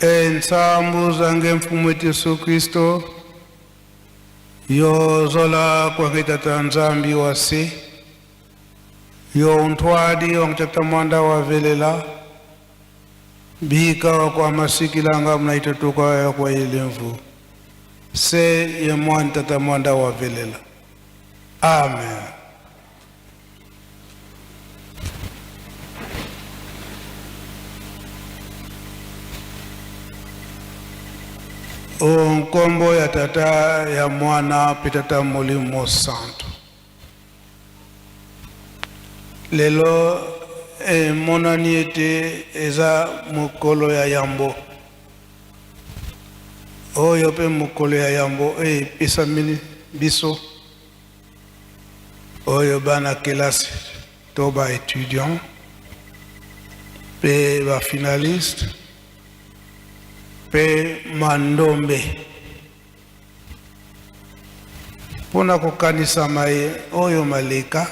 Entsambu zange mfumu wetu Yesu Kristo, yo zola kwake Tata Nzambi wa se, yo untwadi wa Tata mwanda wa velela, bika wa kwa masikilanga mnaitotoka ya kwa ilemvu, se ye mwana Tata mwanda wa velela. Amen. O nkombo ya Tata ya Mwana mpe Tata Molimo Santu. Lelo emonani ete eza mokolo ya yambo oyo mpe mokolo ya yambo oyo epesameli biso oyo bana kelasi to ba etudiant mpe ba finaliste mpe mandombe mpo na kokanisa maye oyo maleka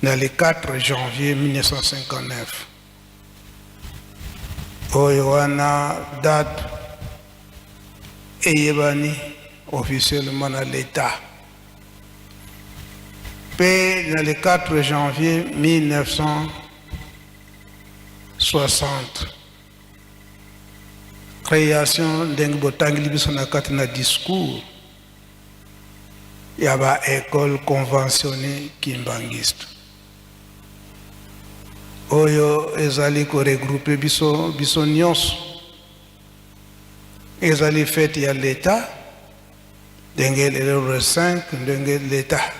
na le 4 janvier 1959 oyo wana date eyebani officiellement na l'Etat mpe na le 4 janvier 1960 création ndenge botangeli biso na kati na discours ya ba école conventionnée kimbanguiste oyo ezali ko regrouper biso biso nyonso. Ezali fete ya l'Etat ndenge lelo le 5 ndenge l'Etat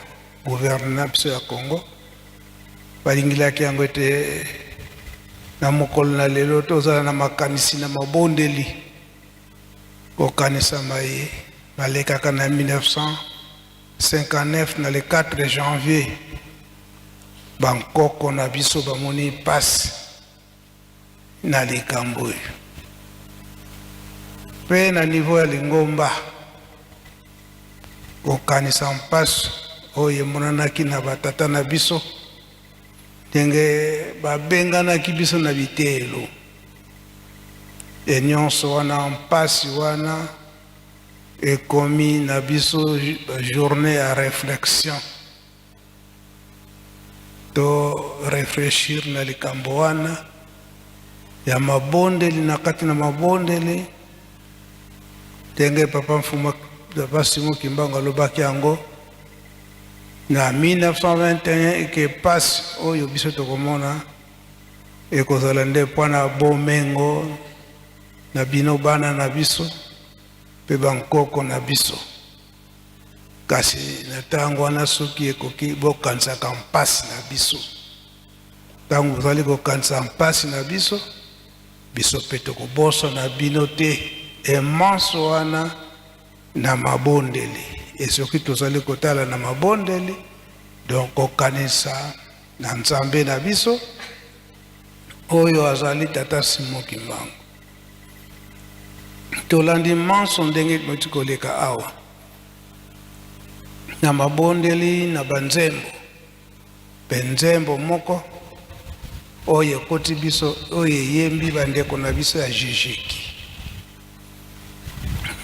gouvernement biso ya Congo balingilaki yango ete na mokolo na lelo tozala na makanisi na mabondeli kokanisa maye malekaka na 1959 na le 4 janvier bankoko na biso bamoni mpasi na likambo oyo mpe na niveau ya lingomba kokanisa mpasi oyo emonanaki na batata na biso ndenge babenganaki biso na biteyelo e nyonso wana mpasi wana ekomi na biso journée ya réflexion To reflechir na likambo wana ya mabondeli na kati na mabondeli ndenge papa mfumu papa Simon Kimbangu alobaki yango na 1921 eke pasi oyo biso tokomona ekozala nde mpo na bomengo na bino bana na biso mpe bankoko na biso. Kasi na ntango wana, soki ekoki, bokanisaka mpasi na biso. Ntango bozali kokanisa mpasi na biso, biso mpe tokobosana bino te emanso wana na mabondeli. E soki tozali kotala na mabondeli, donc kokanisa na Nzambe na biso oyo azali Tata Simon Kimbangu. Tolandi manso ndenge mauti koleka awa na mabondeli na banzembo mpe nzembo moko oyo ekoti biso oyo eyembi bandeko na biso ya jijiki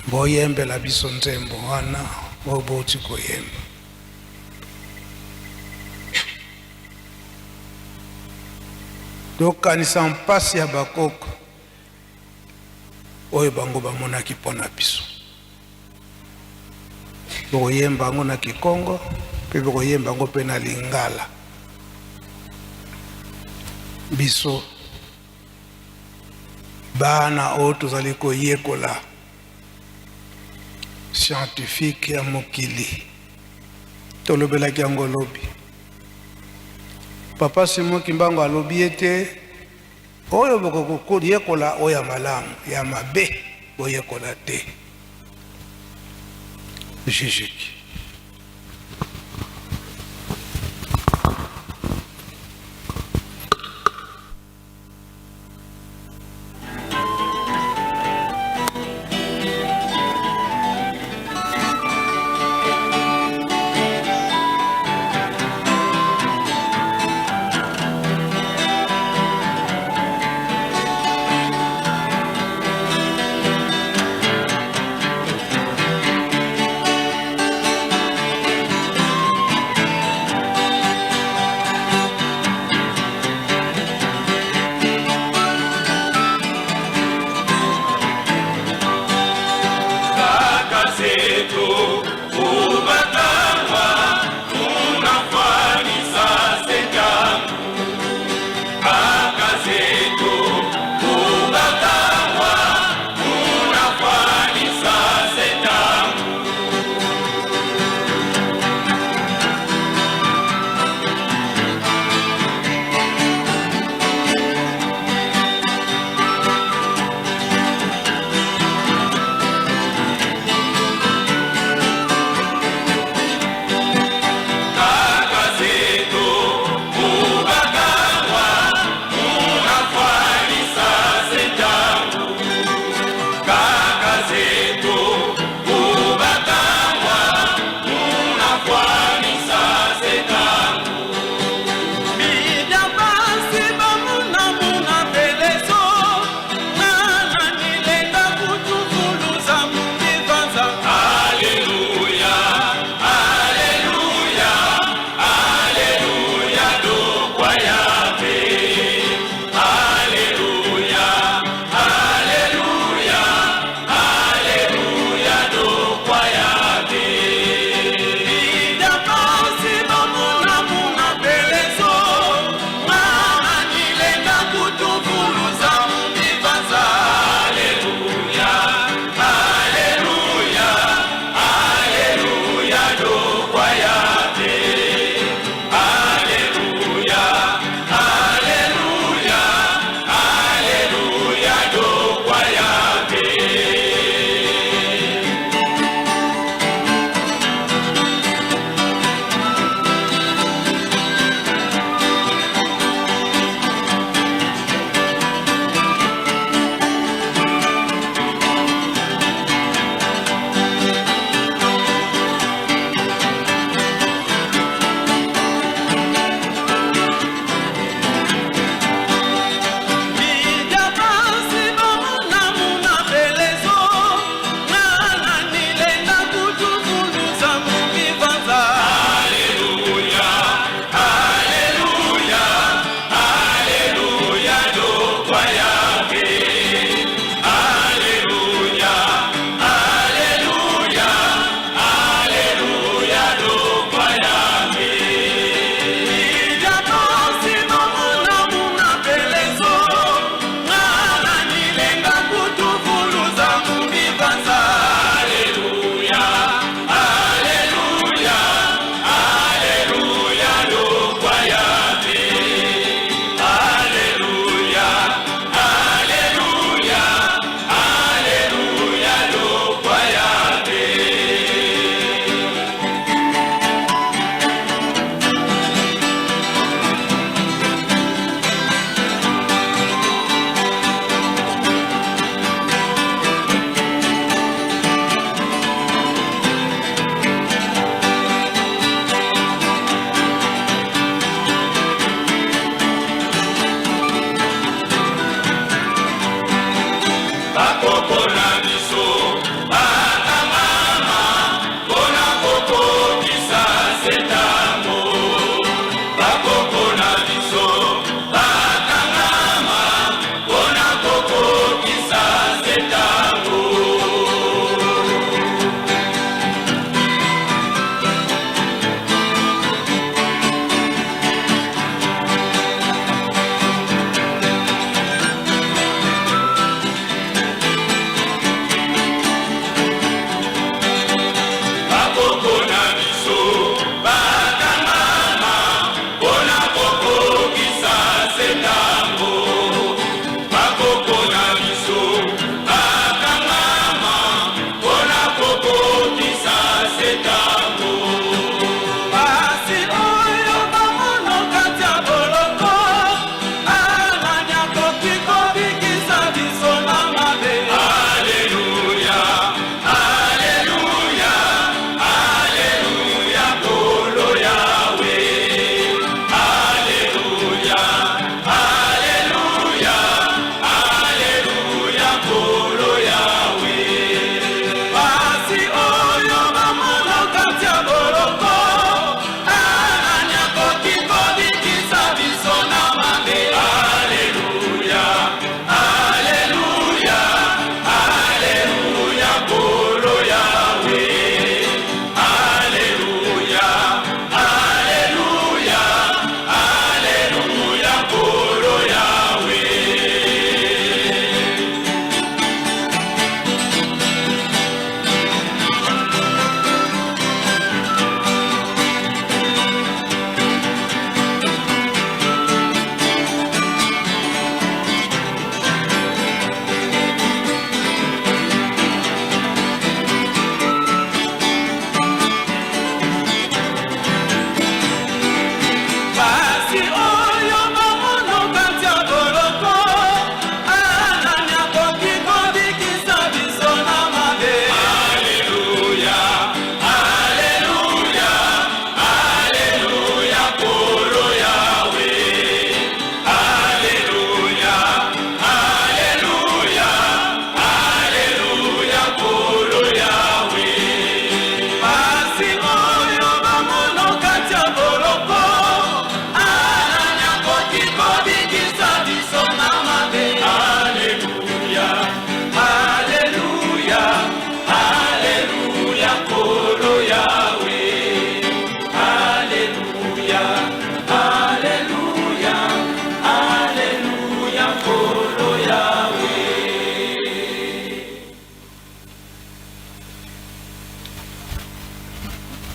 boyembela biso nzembo wana oyo bouti koyemba. Tokanisa mpasi ya bakoko oyo bango bamonaki mpo na biso. Bokoyemba yango na Kikongo mpe bokoyemba yango mpe na Lingala. Biso bana oyo tozali koyekola scientifique ya mokili, tolobelaki yango lobi. Papa Simon Kimbangu alobi ete oyo bokoyekola oyo ya malamu, ya mabe boyekola te. Jijiki.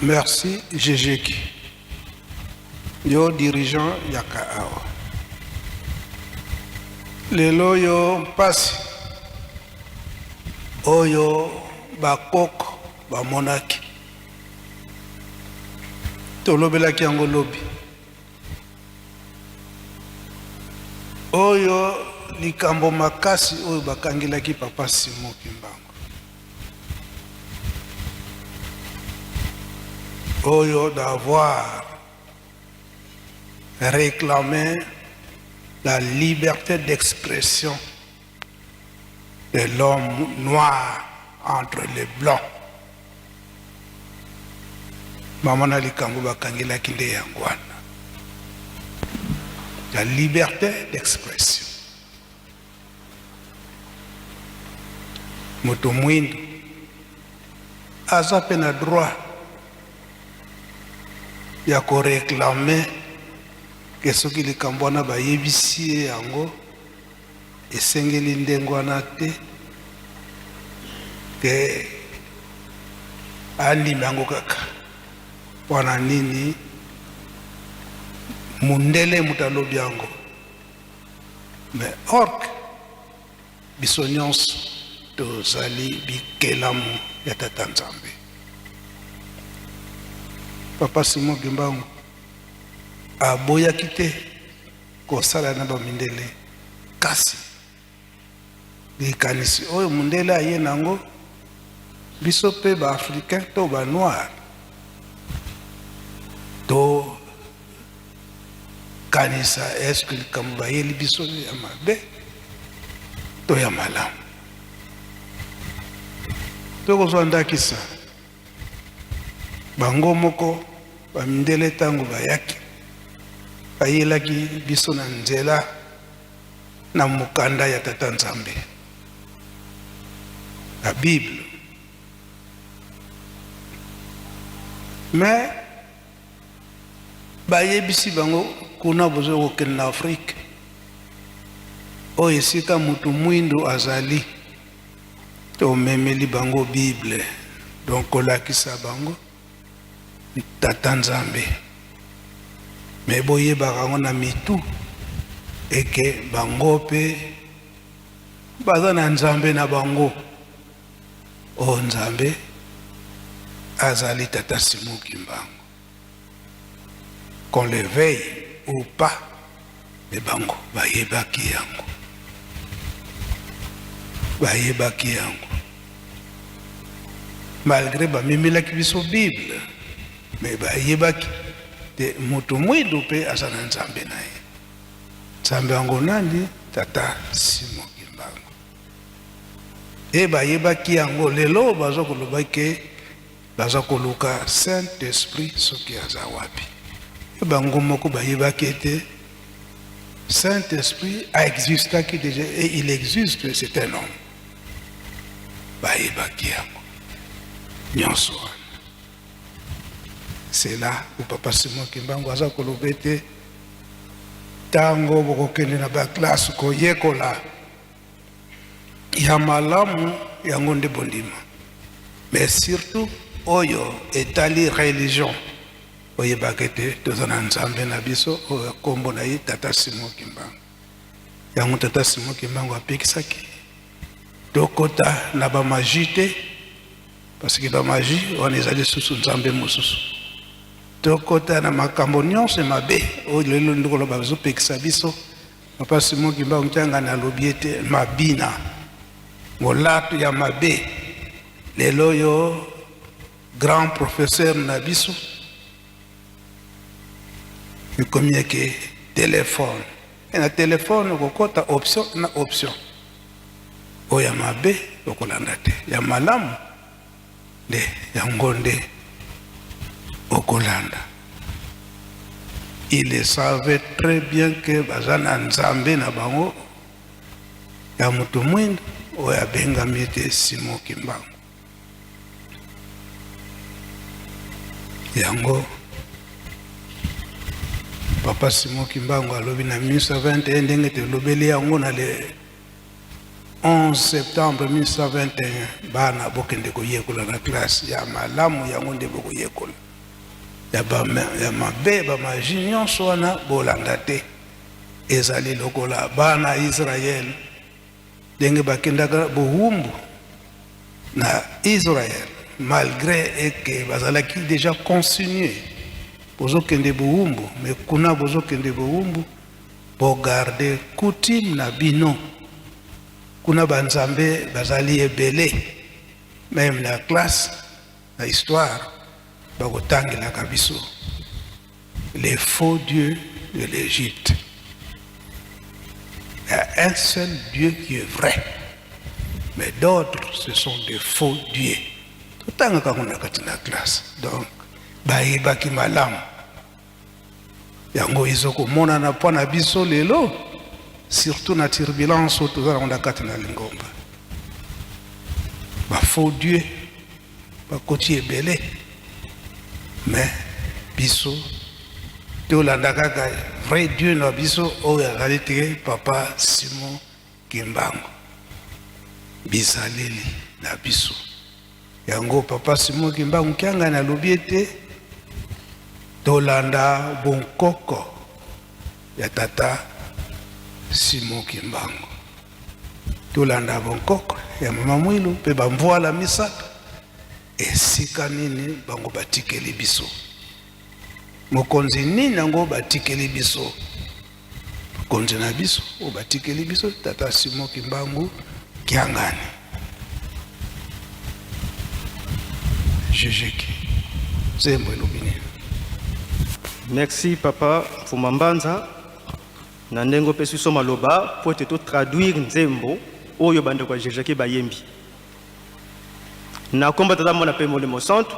Merci Jejeki. Yo dirigeant yaka awa. Lelo oyo mpasi oyo bakoko bamonaki tolobelaki yango lobi oyo likambo makasi oyo bakangelaki papa Simon Kimbangu oyo d'avoir réclamé la liberté d'expression de l'homme noir entre les blancs. Mama na likambo bakangelaki nde yango wana, la liberté d'expression. Moto mwindo aza mpe na droit ya koreklame ke soki likambo wana bayebisi ye yango esengeli ndenge wana te, ke andima yango kaka. Mpo na nini? Mundele moto alobi yango, mais ork biso nyonso tozali bikelamu ya Tata Nzambe. Papa Simon Kimbangu aboyaki te kosala na bamindele, kasi likanisi oyo mundele aye nango, biso mpe ba africain to ba noir to kanisa, eske likambo bayeli biso ya mabe to ya malamu? Tokozwa ndakisa bango moko bamindele ntango bayaki, bayelaki biso na nzela na mokanda ya Tata Nzambe, la Bible. Mais bayebisi bango kuna bozo kokende na Afrique, oyo esika moto mwindo azali, tomemeli bango Bible, donc kolakisa bango Tata Nzambe. Me boyebaka yango na mitu eke bango mpe baza na Nzambe na bango. Oyo Nzambe azali Tata Simon Kimbangu, qu'on le veuille ou pas, me bango bayebaki yango, bayebaki yango malgré bamemelaki biso Bible, me bayebaki te moto mwindo mpe aza na Nzambe na ye. Nzambe yango nani? Tata Simon Kimbangu. E bayebaki yango, lelo baza koloba ke baza koluka Saint Esprit soki aza wapi. E bango moko bayebaki ete Saint Esprit a existaki déjà et il existe, c'est un homme. Bayebaki yango nyonso wana. C'est là où Papa Simon Kimbangu aza koloba ete ntango bokokende na baklasse koyekola ya malamu, yango nde bondima, mais surtout oyo etali religion, oyebaka ete toza na Nzambe na biso oyo nkombo na ye Tata Simon Kimbangu. Yango Tata Simon Kimbangu apekisaki tokota na bamagie te, parce que bamagie wana ezali lisusu Nzambe mosusu. Tokota na makambo nyonso mabe oyo lelo ndokolo bazopekisa biso. Papa Simon Kimbangu Kiangani alobi ete mabina molato ya mabe, lelo oyo grand professeur na biso ekomi eke telefone, e na telefone okokota option na option, oyo ya mabe okolanda te, ya malamu nde yango nde okolanda. Il savait très bien que baza na Nzambe na bango ya moto mwindo oyo abengami ete Simon Kimbangu. Yango Papa Simon Kimbangu alobi na 1921, ndenge tolobeli yango na le 11 septembre 1921, bana bokende koyekola na classe ya malamu, yango nde bokoyekola. Ya ba ya mabe ba magie nyonso wana bolanda te. Ezali lokola bana Israël ndenge bakendaka bowumbu na Israël malgré eke bazalaki déjà consigne bozokende bowumbu mais kuna bozokende bowumbu bogarde coutume na bino kuna banzambe bazali ebele meme na classe na histoire bakotangelaka biso les faux dieux de l'Égypte. Il y a un seul Dieu qui est vrai, mais d'autres ce sont des faux dieux. Totangaka yango na kati na classe. Donc bayebaki malamu yango ezokomonana mpo na biso lelo, surtout na turbulence oyo toza nango na kati na lingomba. Ba faux dieux bakoti ebele, mais biso tolanda kaka vrai Dieu na biso oyo azali te papa Simon Kimbangu. Bizaleli na biso yango papa Simon Kimbangu Kiangani alobi ete tolanda bonkoko ya tata Simon Kimbangu, tolanda bonkoko ya mama Mwilu mpe bamvwala misato. Esika nini bango batikeli biso? Mokonzi nini yango batikeli biso? Mokonzi na biso oyo batikeli biso tata Simon Kimbangu Kiangani. Jejeki nzembo elobi nini? Merci papa Mfuma Mbanza na ndenge opesi biso maloba mpo ete to traduire nzembo oyo bandeko ya Jejeki bayembi. Na kombo Tata Mwana mpe Molimo Santu,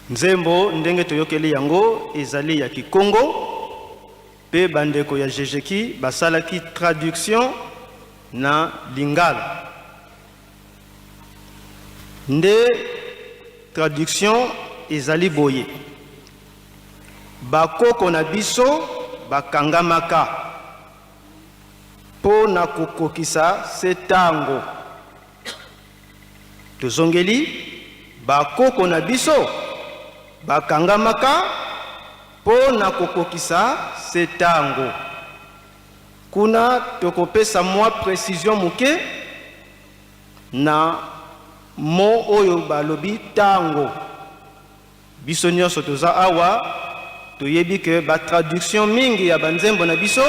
nzembo ndenge toyokeli yango ezali ya Kikongo mpe bandeko ya Jejeki basalaki traduction na Lingala. Nde traduction ezali boye, Bakoko na biso bakangamaka mpo na kokokisa se tango. Tozongeli, bakoko na biso bakangamaka mpo na kokokisa se tango. Kuna tokopesa mwa precision moke na mot oyo balobi tango. Biso nionso toza awa toyebi que ba traductions mingi ya ba nzembo na biso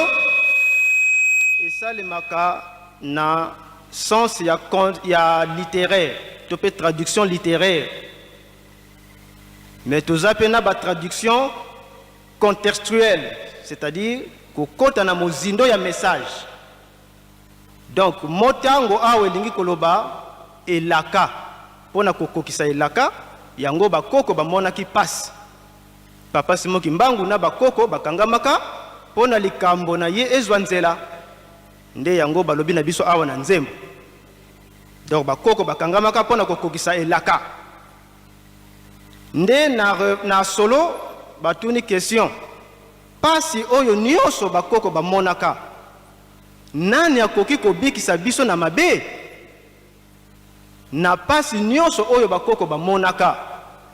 esalemaka na sens ya ya litteraire to pe traduction litteraire, mais toza pe na ba traductions contextuelles, c'est-à-dire kokota na mozindo ya message. Donc mot tango awa elingi koloba elaka, pona kokokisa elaka yango ba koko bamonaki pasi. Papa Simon Kimbangu na ba koko bakangamaka pona likambo na ye ezwa nzela, nde yango balobi na biso awa na nzembo. Donc ba koko bakangamaka pona kokokisa elaka. Nde na na solo batuni question, pasi oyo nionso ba koko bamonaka, Nani akoki kobikisa biso na mabe? Na pasi nionso oyo bakoko bamonaka,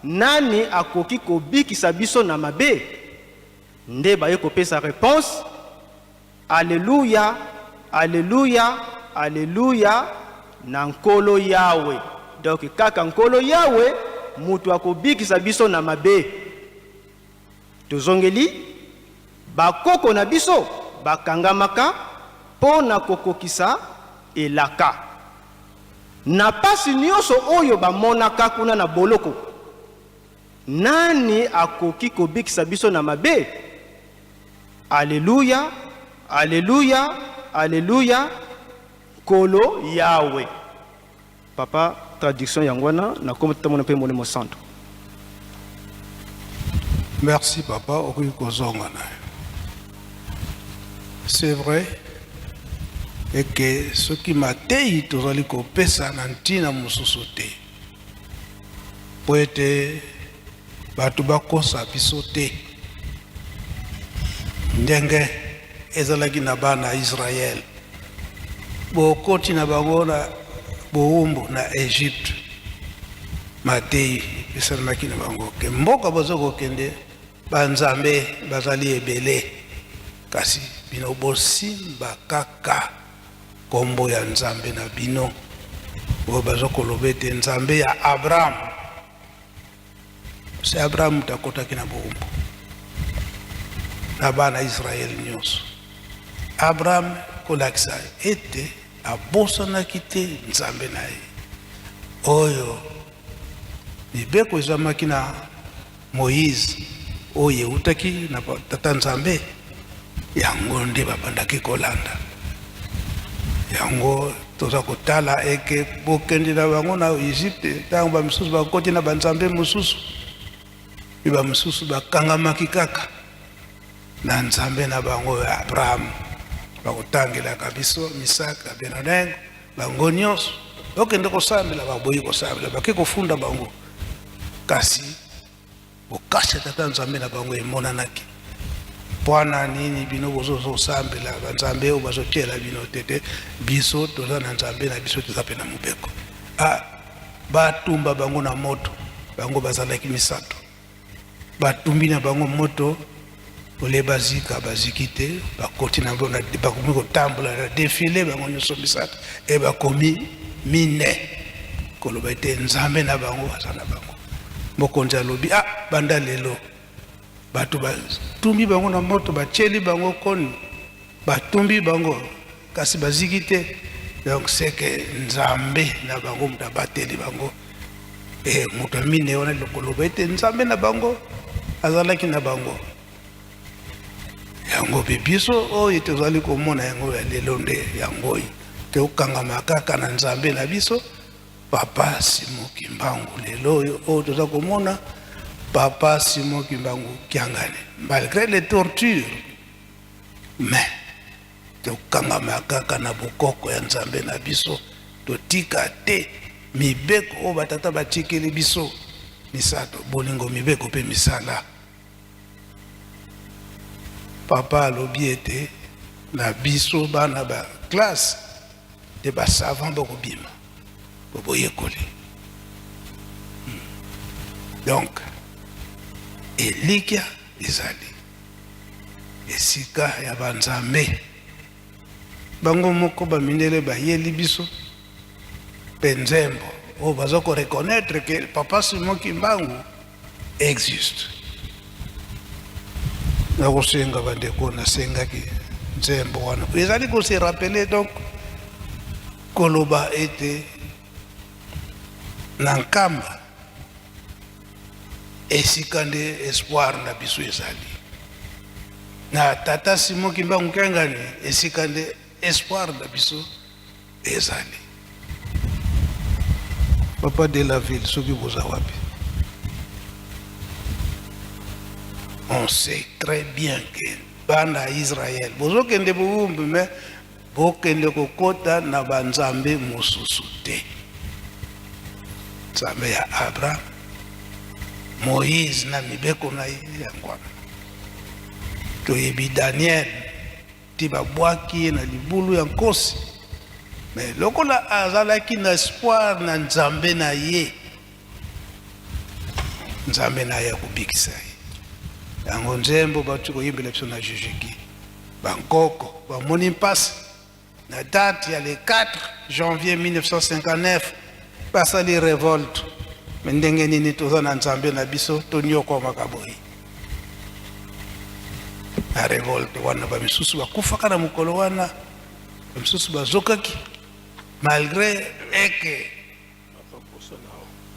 nani akoki kobikisa biso na mabe? Nde baye kopesa reponse, Alleluia, alleluia, alleluia na Nkolo Yawe. Donc kaka Nkolo Yawe mutu akobikisa biso na mabe. Tozongeli, Bakoko na biso bakangamaka mpo na kokokisa elaka. Na pasi nionso oyo bamonaka kuna na boloko, nani akoki kobikisa biso na mabe? Alleluia, alleluia, alleluia, Nkolo Yawe. Papa traduction yango wana na kombo tata mwana mpe molimo santu. Merci papa, okoki kozonga na yo. C'est vrai eke soki mateyi tozali kopesa na ntina mosusu te mpo ete bato bakosa biso te ndenge ezalaki na bana ya Israël bokoti na bango na bowumbu na Egypte mateyi. esalemaki na bango ke mboka bozo kokende banzambe bazali ebele, kasi bino bosimba kaka kombo ya Nzambe na bino, oyo bazo koloba ete Nzambe ya Abraham. Se Abraham moto akotaki na bowumbu na bana Israele nyonso. Abraham kolakisa ete abosanaki te Nzambe na ye, oyo mibeko ezwamaki na Moïse, oyo eutaki na Tata Nzambe, yango nde babandaki kolanda yango. Toza kotala eke bokende na bango na Egypte, ntango bamisusu bakoti na banzambe mosusu, mpe bamosusu bakangamaki kaka na Nzambe na bango ya Abraham. Bakotangelaka biso Misaka, Abednego, bango nyonso bakende kosambela, baboyi kosambela, bake kofunda bango, kasi bokasi ya Tata Nzambe na bango emonanaki. Mpo na nini bino bozosambela banzambe oyo bazotiela bino te? Te, biso toza na Nzambe na biso, toza mpe na mobeko. Ah, batumba bango na moto. Bango bazalaki misato, batumbi na bango moto ole, bazika, baziki te. Bakoti na bango, bakomi kotambola na défilé, bango nyonso misato, e bakomi mine, koloba ete Nzambe na bango aza na bango. Mokonzi alobi: ah, banda lelo bato batumbi bango na moto, batieli bango koni, batumbi bango, kasi baziki te. Donc c'est que Nzambe na bango moto abateli bango. E moto ya mine wana, koloba ete Nzambe na bango azalaki na bango. Yango mpe biso oyo tozali komona yango ya lelo nde yango oyo tokangama kaka na Nzambe na biso, Papa Simon Kimbangu. Lelo oyo, oyo toza komona Papa Simon Kimbangu Kiangani, malgré les tortures, mais tokangama kaka na bokoko ya Nzambe na biso. Totika te mibeko oyo batata batikeli biso misato: bolingo, mibeko mpe misala. Papa alobi ete na biso bana ba classe nde basavant bokobima boboyekoli. Donc elikya ezali esika ya banzambe bango moko. Bamindele bayeli biso mpe nzembo oyo baza koreconnaître que Papa Simon Kimbangu existe. Nakosenga bandeko, nasengaki nzembo wana ezali kose rappeler, donc koloba ete na Nkamba esika nde espoir na biso ezali, na Tata Simon Kimbangu Kiangani esika nde espoir na biso ezali. Papa de la ville, soki boza wapi, on sait très bien que bana ya Israel bozokende bowumbu, mais bokende kokota na banzambe mosusu te. Nzambe ya Abraham, Moïse na mibeko na ye, yango wana toyebi. Daniel ti babwaki ye na libulu ya nkosi, mais lokola azalaki na espoir na Nzambe na ye, Nzambe na ye akobikisa ye. Yango nzembo bauti koyembela biso na jujiki. Bankoko bamoni mpasi na date ya le 4 janvier 1959, basali révolte. Mais ndenge nini toza na Nzambe na biso, tonyokwamaka boye? Na révolte wana, bamisusu bakufaka na mokolo wana, bamisusu bazokaki, malgré eke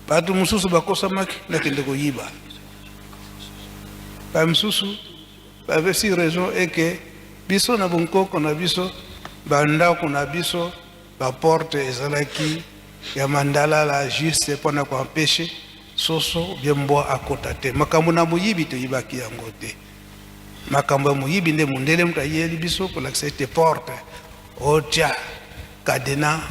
bato mosusu bakosamaki nakende koyiba. Bamisusu bapesi raison eke biso na bonkoko na biso, bandako na biso, baporte ezalaki ya mandalala, juste mpona koempêcher soso bien mbwa akota te. Makambo na moyibi, toyibaki yango te. Makambo ya moyibi nde mondele moto ayeli biso, kolakisa ete porte otya cadenas,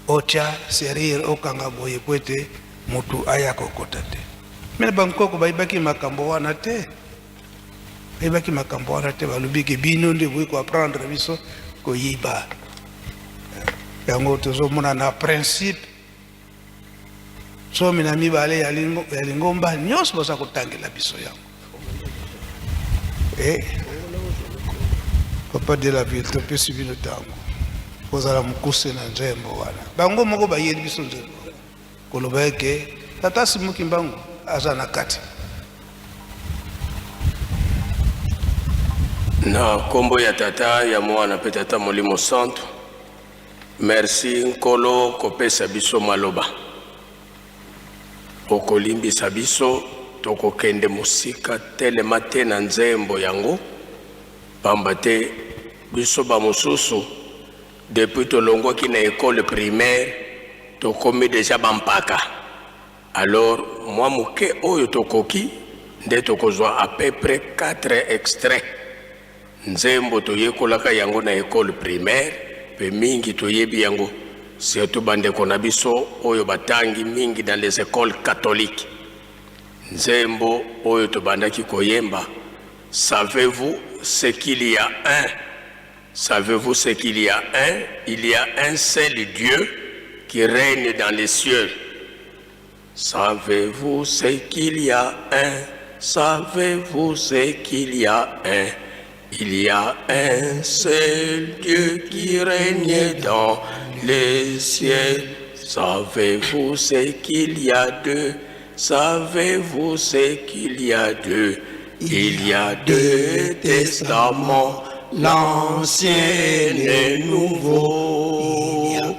otya serrure, okanga boye po ete motu aya kokota te. Mais bankoko bayebaki makambo wana te, bayebaki makambo wana te. Balobi ke bino nde boyi koapprendre biso koyiba. Yango tozomona na principe. 12 ya lingomba nyonso baza kotangela biso yango. E papa de la ville, topesi bino ntango kozala mokuse na nzembo wana. Bango moko bayeli biso nzembo koloba eke tata Simon Kimbangu aza na kati. Na nkombo ya Tata, ya Mwana mpe Tata Molimo Santu, merci Nkolo kopesa biso maloba. Okolimbisa biso, tokokende mosika telema te na nzembo yango, pamba te biso bamosusu depuis tolongwaki na ekole primaire tokomi deja bampaka. Alors mwa moke oyo tokoki nde tokozwa à peu près 4 extraits. Nzembo toyekolaka yango na ekole primaire mpe mingi toyebi yango, surtout bandeko na biso oyo batangi mingi dans les écoles catholiques. Nzembo oyo tobandaki koyemba: Savez-vous ce qu'il y a un? Savez-vous ce qu'il y a un? Il y a un seul Dieu qui règne dans les cieux. Savez-vous ce qu'il y a un? Savez-vous ce qu'il y a un? Il y a un seul Dieu qui règne dans les cieux. Savez-vous ce qu'il y a deux? Savez-vous ce qu'il y a deux? Il y a deux testaments, l'Ancien et le Nouveau.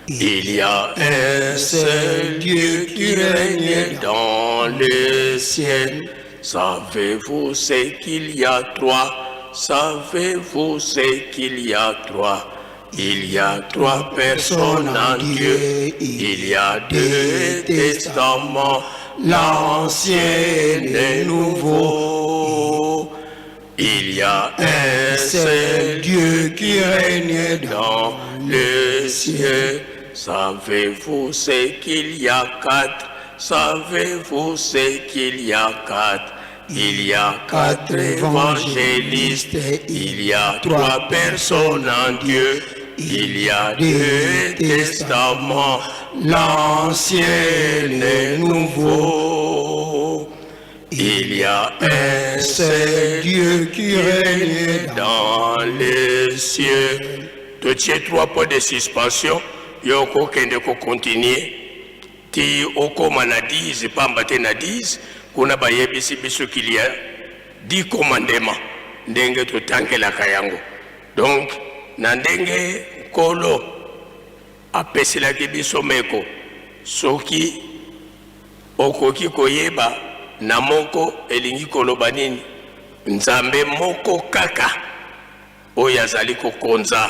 Il y a un seul Dieu qui règne dans le ciel. Savez-vous ce qu'il y a trois? Savez-vous ce qu'il y a trois? Il y a trois personnes en Dieu. Il y a deux testaments, l'Ancien et le Nouveau. Il y a un seul Dieu qui règne dans le ciel. Savez-vous ce qu'il y a quatre? Savez-vous ce qu'il y a quatre? Il y a quatre évangélistes, il y a trois personnes en Dieu, il y a deux testaments, l'Ancien et le Nouveau. Il y a un seul Dieu qui règne dans les cieux. Totie trois points de suspension, yo okokende kocontinuer ti okóma na 10, pamba te na 10 kuna bayebisi biso qu'il y a 10 commandements, ndenge totangelaka yango. Donc na ndenge Nkolo apeselaki biso meko, soki okoki koyeba na moko elingi koloba nini, Nzambe moko kaka oyo azali kokonza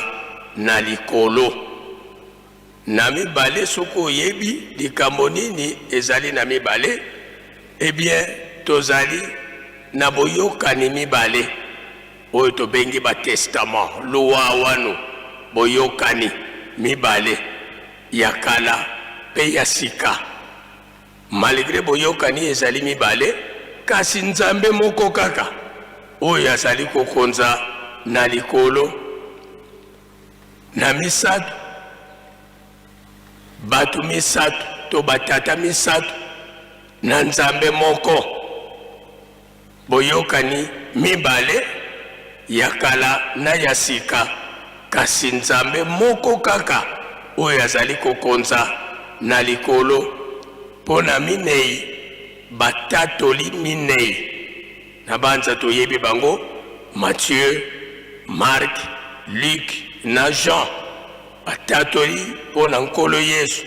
na likolo. Na mibale, soki oyebi likambo nini ezali na mibale, eh bien tozali na boyokani mibale oyo tobengi batestament luwawanu, boyokani mibale ya kala mpe ya sika. Malgré boyokani ezali mibale, kasi Nzambe moko kaka oyo azali kokonza na likolo. Na misato, bato misato to batata misato na Nzambe moko, boyokani mibale ya kala na ya sika, kasi Nzambe moko kaka oyo azali kokonza na likolo. Mpo na minei, batatoli minei na banza toyebi bango: Matthieu, Marc, Luc na Jean, batatoli mpo na Nkolo Yesu.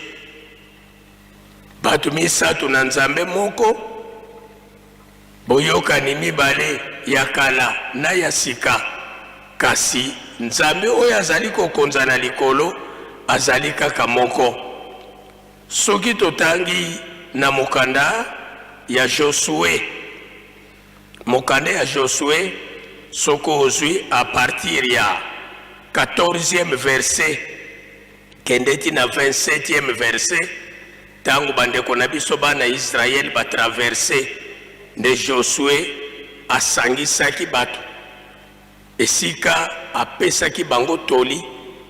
Bato misato na Nzambe moko, boyokani mibale ya kala na ya sika, kasi Nzambe oyo azali kokonza na likolo azali kaka moko. Soki totangi na mokanda ya Josue, mokanda ya Josue, soki ozwi à partir ya 14e verset, kende ti na 27e verset, ntango bandeko na biso bana Israele batraverser, nde Josue asangisaki bato esika apesaki bango toli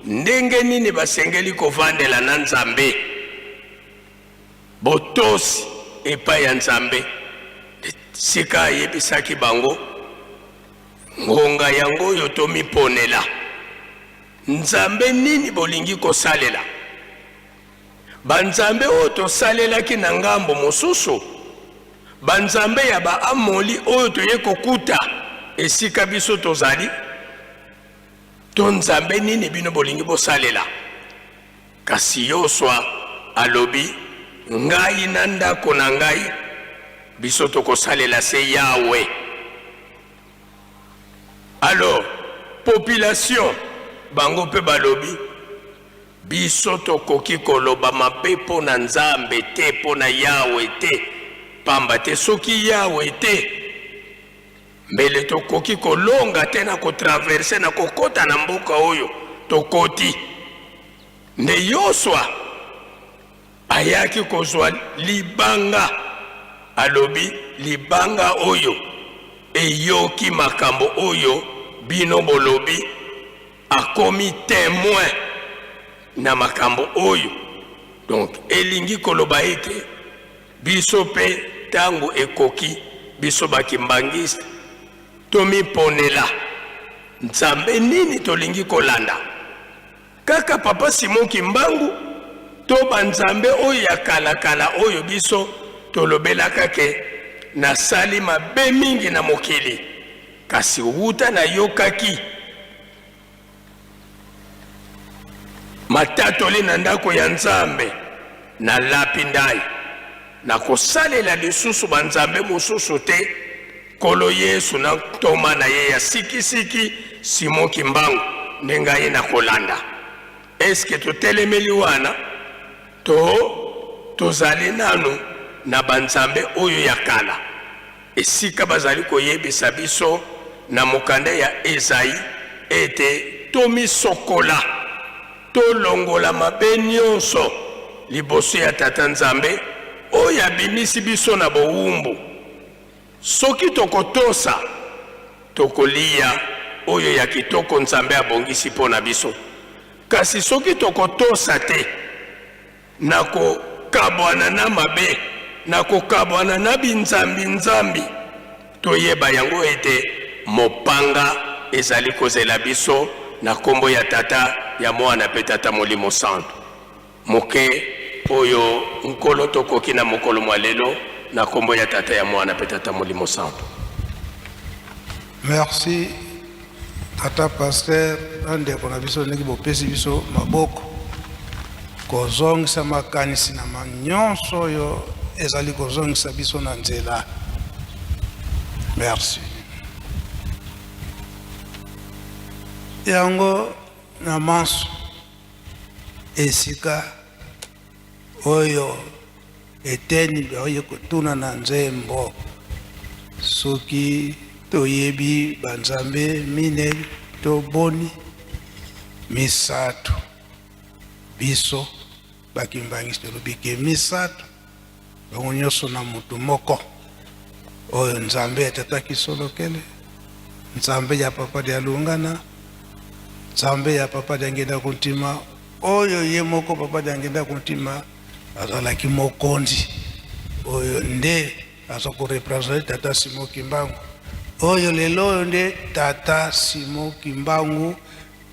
ndenge nini basengeli kovandela na Nzambe. Botosi epai ya Nzambe. Sika ayebisaki bango, ngonga yango oyo tomiponela nzambe nini bolingi kosalela. Banzambe oyo tosalelaki na ngambo mosusu, banzambe ya Baamoli oyo toye kokuta esika biso tozali, to nzambe nini bino bolingi bosalela? Kasi Yosua alobi, Ngai na ndako na ngai, biso tokosalela se Yawe. Alors population bango mpe balobi, biso tokoki koloba mabe mpo na Nzambe te, mpo na Yawe te, pamba te soki Yawe te, mbele tokoki kolonga te na kotraverse, na kokota na mboka oyo tokoti. Nde Yosua ayaki kozwa libanga, alobi, Libanga oyo eyoki makambo oyo bino bolobi, akomi temoin na makambo oyo. Donc elingi koloba ete biso pe tango ekoki, biso ba kimbanguiste tomiponela Nzambe nini tolingi kolanda. Kaka Papa Simon Kimbangu to ba nzambe oyo ya kala kala oyo biso tolobelaka ke nasali mabe mingi na mokili, kasi wuta nayokaki matatoli na ndako ya Nzambe, nalapi ndai nakosalela lisusu ba nzambe mosusu te, Nkolo Yesu na ntoma na ye ya sikisiki Simon Kimbangu nde ngai nakolanda. Est-ce que totelemeli wana to tozali nanu na ba nzambe oyo ya kala? Esika bazali koyebisa biso na mokanda ya Esaïe ete tomisokola, tolongola mabe nionso liboso ya Tata Nzambe oyo abimisi biso na bowumbu. Soki tokotosa, tokoliya oyo ya kitoko Nzambe abongisi mpo na biso. Kasi soki tokotosa te, na kokabwana na mabe, na kokabwana na binzambi-nzambi, toyeba yango ete mopanga ezali kozela biso na nkombo ya Tata, ya Mwana mpe Tata Molimo Santu. Moke oyo Nkolo tokoki na mokolo mwa lelo na nkombo ya Tata, ya Mwana mpe Tata Molimo Santu. Merci tata pasteur na ndeko na biso ndenge bopesi biso maboko kozongisa makanisi na ma nyonso oyo ezali kozongisa biso na nzela. Merci. Yango na manso Esika oyo eteni baye kotuna na nzembo soki toyebi banzambe minei to boni misato. Biso ba kimbanguiste tolobi ke misato bango nyonso na mutu moko oyo Nzambe ya tata Kisolokele, Nzambe ya papa Dialungana, Nzambe ya papa Diangienda Kuntima, oyo ye moko papa Diangienda Kuntima azalaki mokonzi oyo nde aza ko representer tata Simon Kimbangu, oyo lelo oyo nde tata Simon Kimbangu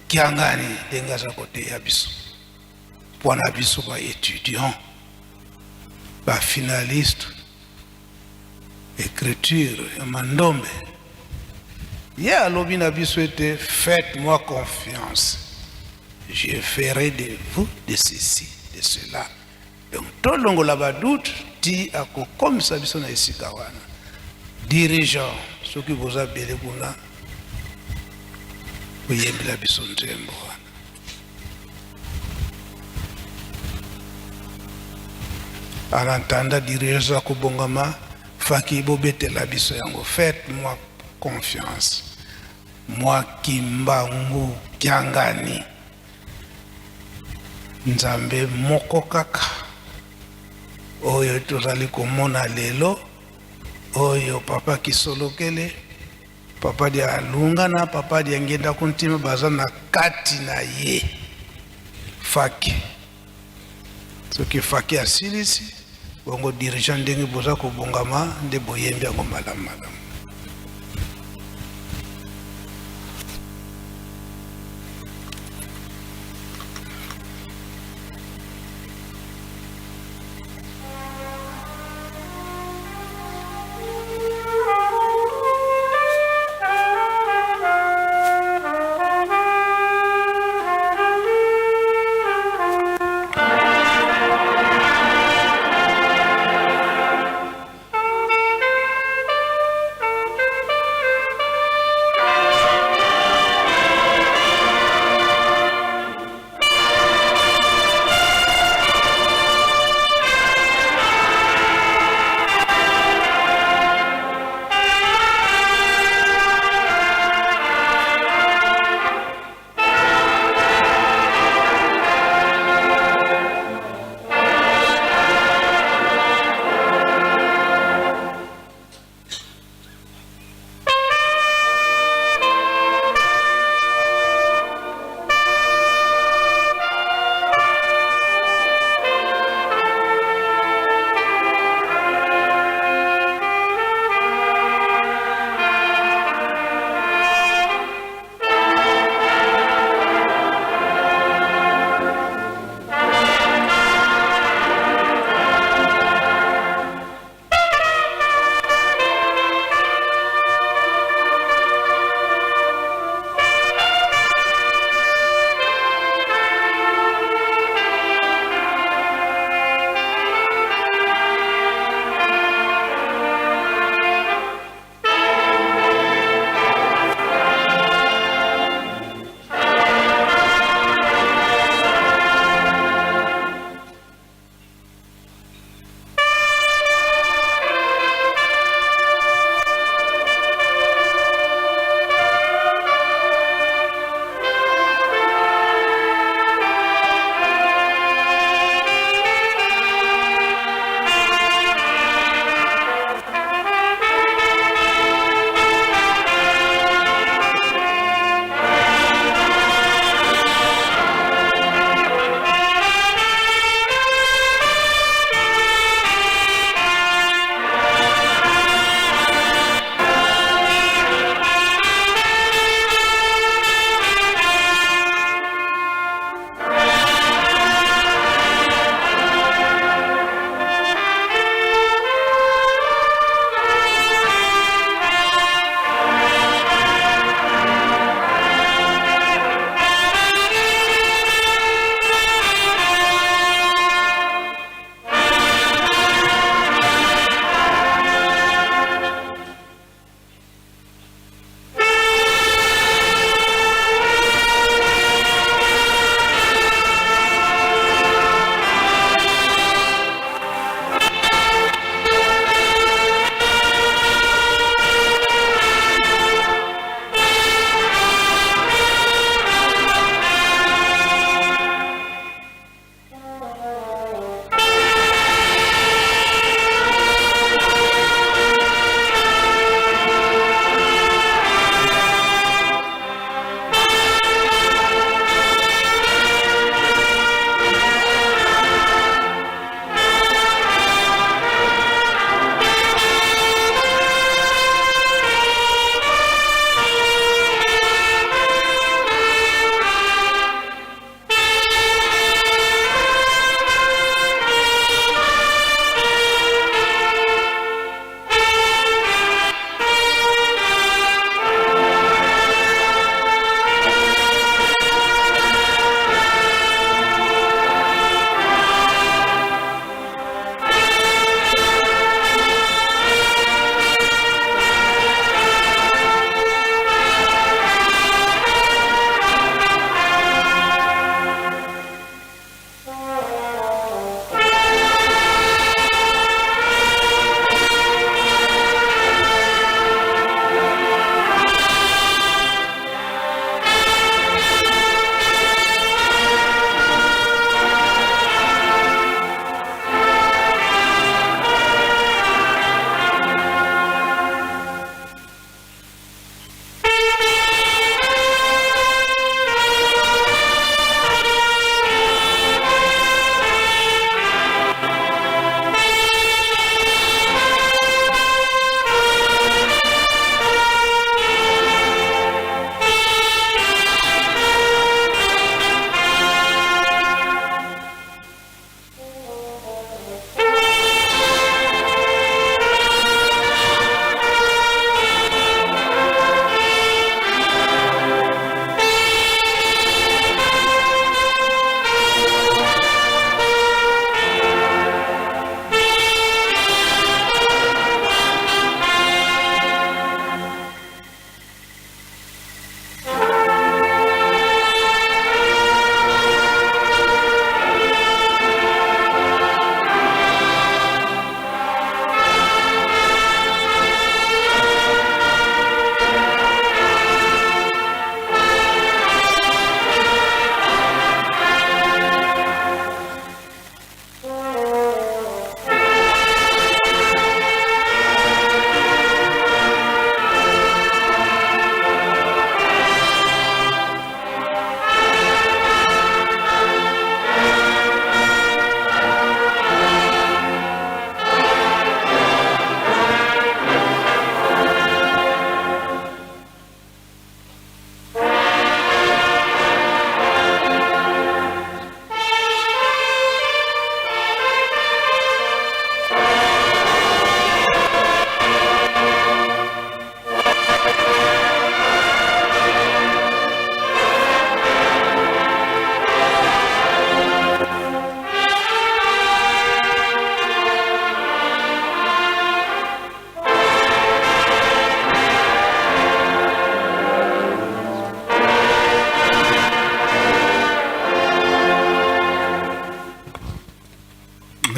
Kiangani ndenge aza koteya biso. Mpo na biso ba etudiants, ba finalistes, ecriture ya Mandombe, ye alobi na biso ete faites-moi confiance, je ferai de vous de ceci, de cela. Donc tolongola ba doute ti akokomisa biso na esika wana. Dirigeant, soki boza bele kuna, boyembela biso nzembo wana. En attendant dirigeant aza kobongama, faki bobetela biso yango. Faites-moi confiance. Moi Kimbangu Kiangani. Nzambe moko kaka oyo tozali komona lelo oyo papa Kisolokele, papa dia Lungana, papa dia Ngenda Kuntima baza na kati na ye. Faki soki Faki asilisi. Bongo dirigeant ndenge boza kobongama nde boyembi yango malamu malamu.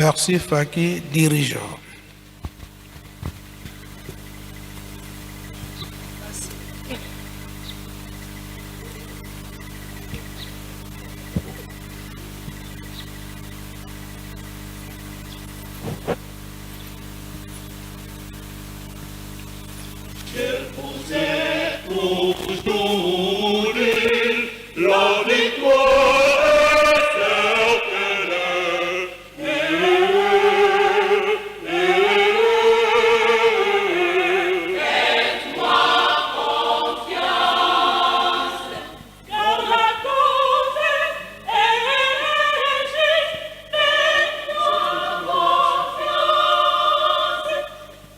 Merci Faki, dirigeant. La victoire est certaine. Car la cause est juste, fais-moi confiance,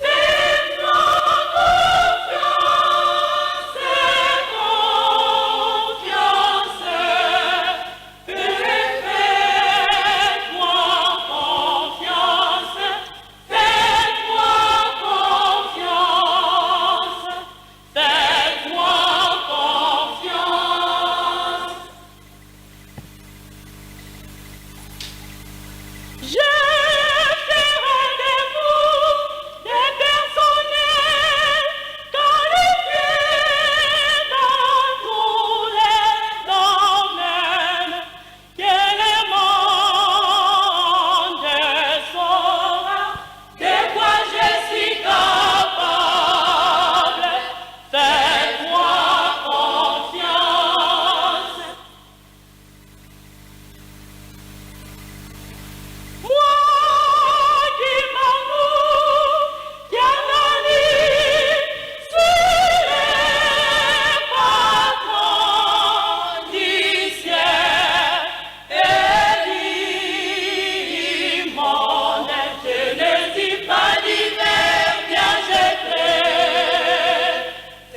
fais-moi confiance, confiance, fais-moi confiance, fais-moi confiance, fais-moi confiance. Je ferai de vous des personnels qualifiés dans tous les domaines. Que le monde saura de quoi je suis capable. Faites-moi confiance. Moi qui m'amour, qui analyse sur les patrons du ciel et du monde, je ne suis pas d'hiver, bien je crée.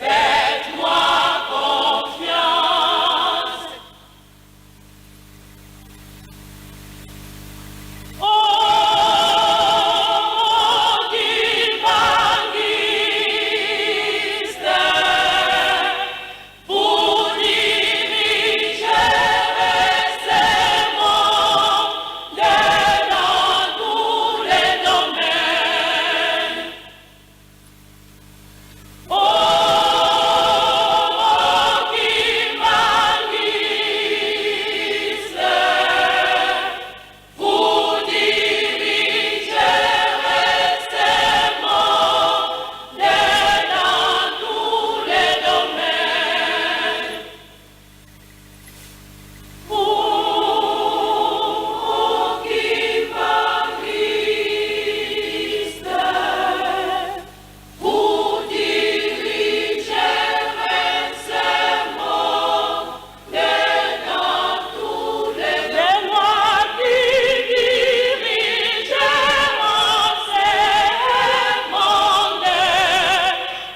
Faites-moi confiance. Oh, kimbanguiste, vous dirigerez ce monde dans tous les domaines. Oh, kimbanguiste, vous dirigerez ce monde dans tous les domaines. Vous kimbanguiste, vous dirigerez ce monde dans tous les C'est moi qui dirigerai ce monde.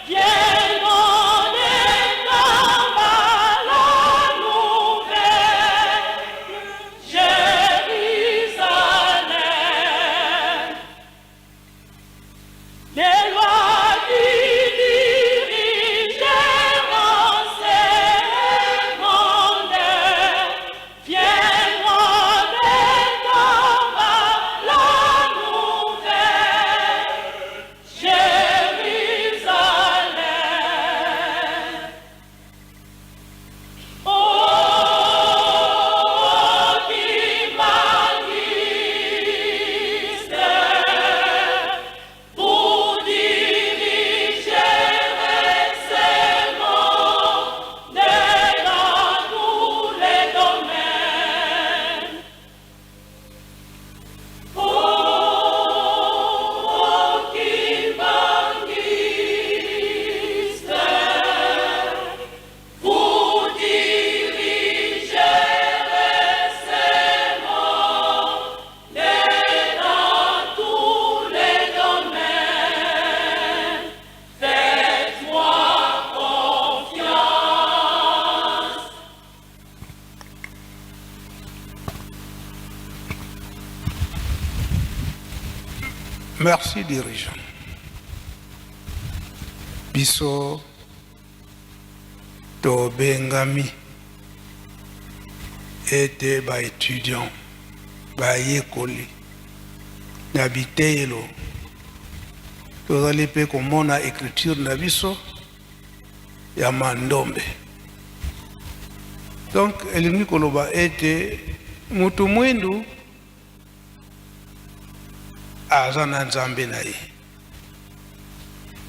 Viens donner comme la nouvelle Jérusalem. Les lois qui dirigeront ce monde viendront des tombes la nouvelle Jérusalem. Oh, kimbanguiste, vous dirigerez ce monde dans tous les domaines. Oh, kimbanguiste, vous dirigerez ce monde dans tous les domaines. Faites-moi confiance. Merci dirigeant. Biso tobengami ete ba étudiant bayekoli Na biteyelo tozali mpe komona écriture na biso ya mandombe. Donc elingi koloba ete mutu mwindu aza na nzambe na ye.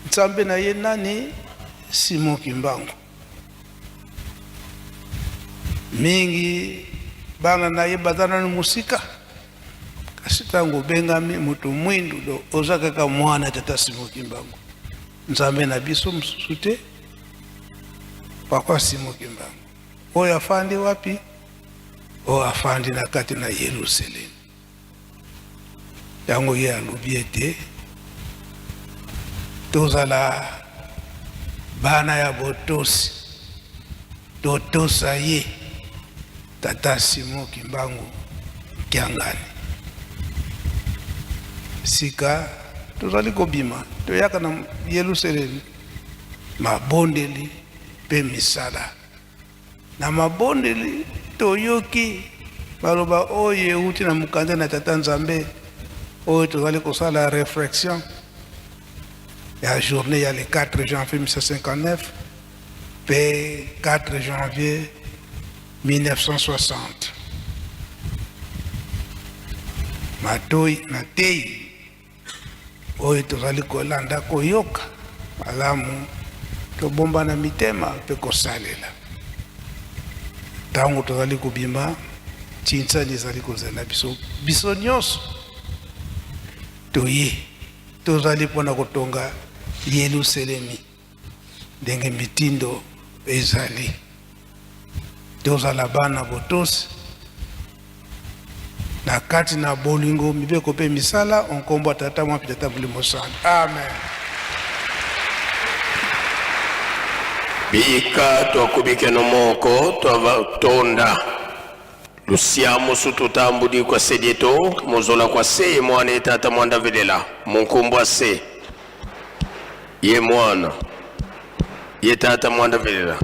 Nzambe na ye nani? Simon Kimbangu. Mingi bana na ye baza nanu mosika, kasi ntango obengami moto mwindu do oza kaka mwana tata Simon Kimbangu. Nzambe na biso mosusu te, papa Simon Kimbangu oyo afandi wapi? Oyo afandi na kati na Yerusalemi. Yango ye alobi ete tozala bana ya botosi, totosa ye tata Simon Kimbangu Kiangani. Sika tozali kobima, toyaka na Yelusalemi, mabondeli mpe misala. Na mabondeli toyoki maloba oyo euti na mokanda na Tata Nzambe oyo tozali kosala reflexion ya journée ya le 4 janvier 1959 mpe 4 janvier 1960. Matoi mateyi oyo tozali kolanda koyoka malamu, tobomba na mitema mpe kosalela ntango tozali kobima. Tinsani ezali kozela biso, biso nyonso toye tozali mpo na kotonga Yelusalemi ndenge mitindo ezali. Tozala bana botosi na kati na bolingo, mibeko mpe misala, nkombo ya Tata, Mwana mpe Tata Molimo Santu. Amen. Bika twakubikeno moko twava tonda lusia musu tutambudi kwa sedieto muzola kwa se ye mwana ye tata mwanda velela munkumbu ase ye mwana ye tata mwanda velela.